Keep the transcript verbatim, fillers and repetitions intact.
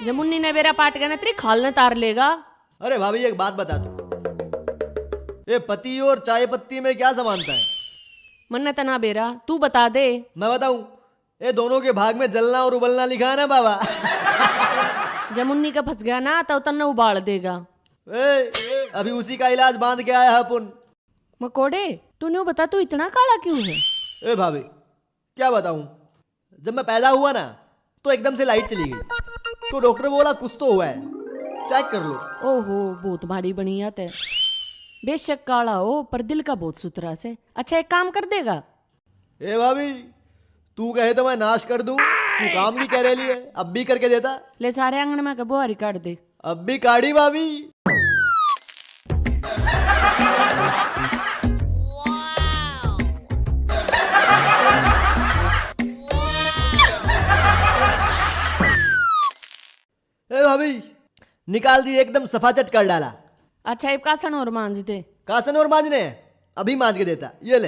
जमुन्नी ने बेरा पाट गया ना, तेरी खाल ने तार लेगा। अरे भाभी, एक बात बता तू, ये पति और चाय पत्ती में क्या समानता है? मन्ने तना बेरा, तू बता दे। मैं बताऊं? ये दोनों के भाग में जलना और उबलना लिखा है ना बाबा। जमुन्नी का फंस गया ना, तो तन्ने उबाल देगा। ए, अभी उसी का इलाज बांध के आया है अपन। मकोड़े, तू न्यू बता, तू इतना काला क्यों है? ए भाभी, क्या बताऊं, जब मैं पैदा हुआ ना, तो एकदम से लाइट चली गई, तो डॉक्टर बोला कुछ तो हुआ है, चेक कर लो। ओहो, बहुत भारी बनी है ते। बेशक काला हो, पर दिल का बहुत सुथरा से। अच्छा, एक काम कर देगा। ए भाभी, तू कहे तो मैं नाश कर दूं, तू काम भी करे लिए, अब भी करके देता। ले, सारे आंगन में के बुहारी काट दे। अब भी काढ़ी भाभी। ए भाभी, निकाल दी, एकदम सफाचट कर डाला। अच्छा, इब कासन और मांज दे। कासन और मांजने हैं? अभी मांज के देता, ये ले।